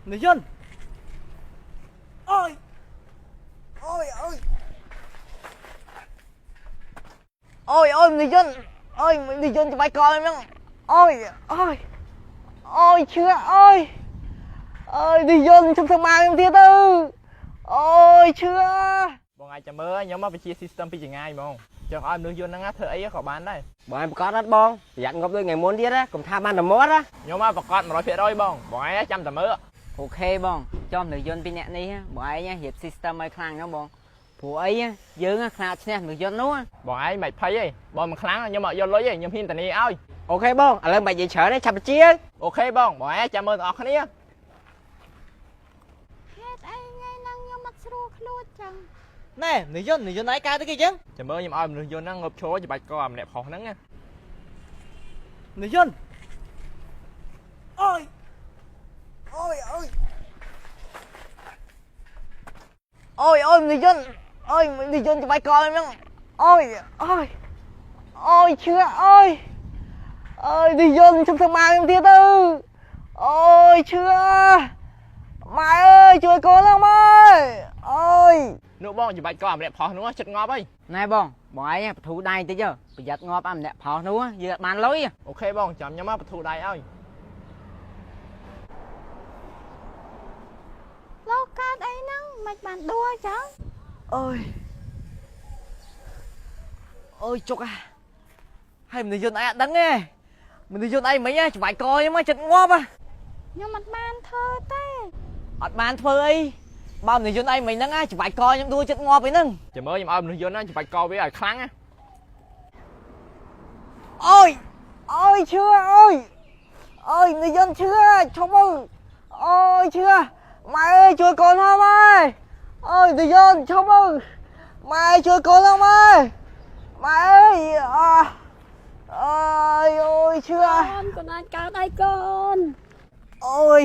មនុស្សយន្តអូយអូយអូយអូយអូយមនុស្សយន្តអូយមនុស្សយន្តច្បាច់កខ្ញុំអូយអូយអូយឈឺអូយអូយមនុស្សយន្តជុំធ្វើម៉ាខ្ញុំទៀតទៅអូយឈឺ បងអាចចាំមើលខ្ញុំមកបញ្ជា system ពីចងាយហ្មងចង់ឲ្យមនុស្សយន្តហ្នឹងធ្វើអីក៏បានដែរ បងឯងប្រកាសអត់បងប្រយ័ត្នងប់ដូចថ្ងៃមុនទៀតណាកុំថាបានតែមាត់ណា ខ្ញុំមកប្រកាស100%បងបងឯងចាំតែមើល OK បងចំមនុស្សយន្តពីរអ្នកនេះបងឯងរៀប system ឲ្យខ្លាំងណាស់បងព្រោះអីយើងខ្លាចឈ្នះមនុស្សយន្តនោះ បងឯងមិនភ័យទេបងមិនខ្លាំងខ្ញុំអត់យកលុយទេខ្ញុំហ៊ានធានាឲ្យ OK បងឥឡូវមិនបាច់និយាយច្រើនទេឆាប់បញ្ជា OK បងបងឯងចាំមើលទាំងអស់គ្នា ហេតុអីថ្ងៃហ្នឹងខ្ញុំអត់ស្រួលខ្លួនចឹង ណែមនុស្សយន្តមនុស្សយន្តឯងកើតទៅគេចឹង ចាំមើលខ្ញុំឲ្យមនុស្សយន្តហ្នឹងងើបឈរច្បាច់កអាម្នាក់ប្រុសហ្នឹងណា មនុស្សយន្តអូយអូយអូយអូយអូយមនុស្សយន្តអូយមនុស្សយន្តច្បាច់កខ្ញុំអូយអូយអូយឈឺអូយអូយមនុស្សយន្តជុំធ្វើម៉ាខ្ញុំទៀតទៅអូយឈឺម៉ែអើយជួយកូនហ្នឹងម៉ែអូយ នោះបងច្បាច់កអាម្នាក់ប្រុសនោះចិត្តងាប់ហើយ ណែបងបងឯងបធូរដៃបន្តិចប្រយ័ត្នងាប់អាម្នាក់ប្រុសនោះយើងអត់បានលុយ OK បងចាំខ្ញុំមកបធូរដៃឲ្យ លោកកើតអីហ្នឹងមិនបានដួលចឹង អូយអូយចុកអាហើយមនុស្សយន្តឯងអត់ដឹងទេមនុស្សយន្តឯងមិញច្បាច់កខ្ញុំចិត្តងាប់ ខ្ញុំអត់បានធ្វើទេ អត់បានធ្វើអីបើមនុស្សយន្តឯងមិញហ្នឹងច្បាច់កខ្ញុំដួលចិត្តងាប់អីហ្នឹង ចាំមើលខ្ញុំឲ្យមនុស្សយន្តហ្នឹងច្បាច់កវាឲ្យខ្លាំងណា អូយអូយឈឺអូយអូយមនុស្សយន្តឈឺឈប់ទៅអូយឈឺម៉ែអើយជួយកូនហ៎ម៉ែអូយមនុស្សយន្តឈប់ទៅម៉ែជួយកូនហ៎ម៉ែម៉ែអើយអើយអូយឈឺ កូនកូនអាចកើតអីកូន អូយ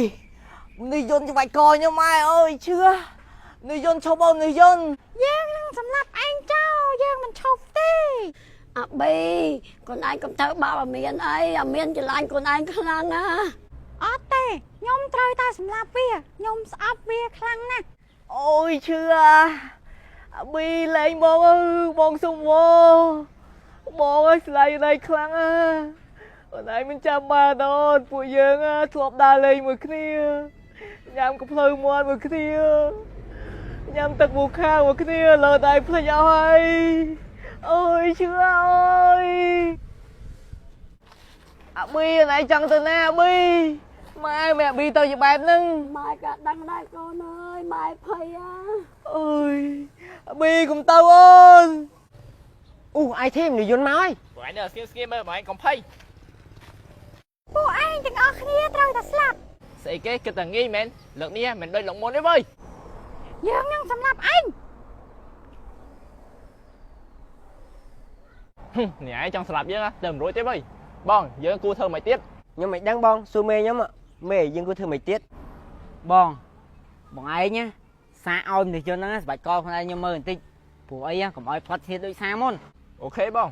មនុស្សយន្តច្បាច់កខ្ញុំម៉ែអើយឈឺមនុស្សយន្តឈប់អូមនុស្សយន្ត យើងនឹងសម្លាប់ឯងចោលយើងមិនឈប់ទេ អាប៊ីខ្លួនឯងកុំធ្វើបាបអាមានអីអាមានច្រឡាញ់ខ្លួនឯងខ្លាំងណា អត់ទេខ្ញុំត្រូវតែសម្លាប់វាខ្ញុំស្អប់វាខ្លាំងណាស់ អូយឈឺអាប៊ីលេងបងអើបងសុំវបងអើយស្លាយដៃខ្លាំងអើអូនឯងមិនចាំបានអូនពួកយើងធ្លាប់ដើរលេងមួយគ្នាញ៉ាំកាផ្លូវមាត់មួយគ្នាញ៉ាំទឹកមូខាមួយគ្នាលើដៃភ្លេចអស់ហើយអូយឈឺអើយអាប៊ីអូនឯងចង់ទៅណាអាប៊ីម៉ែម៉ែអាប៊ីទៅជាបែបហ្នឹង ម៉ែក៏ដឹងដែរកូនអើយម៉ែភ័យអា អូយអាប៊ីកុំទៅអូន អូ IT មនុស្សយន្តមកហើយ បងឯងនៅស្ងៀមស្ងៀមមើលបងឯងកុំភ័យ ពួកឯងទាំងអស់គ្នាត្រូវតែស្លាប់ ស្អីគេគិតតែងាយមែនលើកនេះមិនដូចលើកមុនទេវើយ យើងនឹងសម្លាប់ឯង នេះឯងចង់ស្លាប់យើងទៅមិនរួចទេវើយបងយើងគួរធ្វើមិនទៀត ខ្ញុំមិនដឹងបងសួរមេខ្ញុំមេយើងគួរធ្វើមិនទៀត បងបងឯងសាឲ្យមនុស្សយន្តហ្នឹងស្បាច់កខ្លួនឯងខ្ញុំមើលបន្តិចព្រោះអីកុំឲ្យផាត់ធាតដូចសាមុន OK បង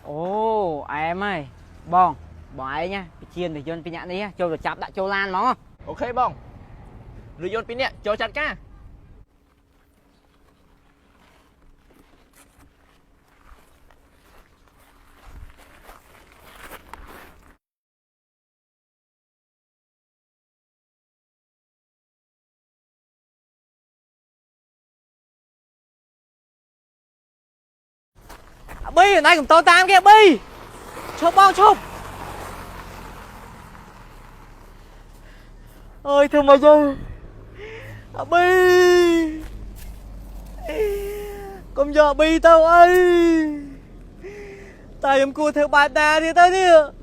អូអែមហើយបងបងឯងបញ្ជាមនុស្សយន្តពីរអ្នកនេះចូលទៅចាប់ដាក់ចូលឡានហ្មង OK បងមនុស្សយន្តពីរនាក់ចូលចាត់ការ អាប៊ីអូនឯងកុំទៅតាមគេអាប៊ីឈប់បងឈប់អើយធ្វើមកយើងអាប៊ីកុំយកអាប៊ីទៅអីតែខ្ញុំគួរធ្វើបែបណាទៀតទៅនេះ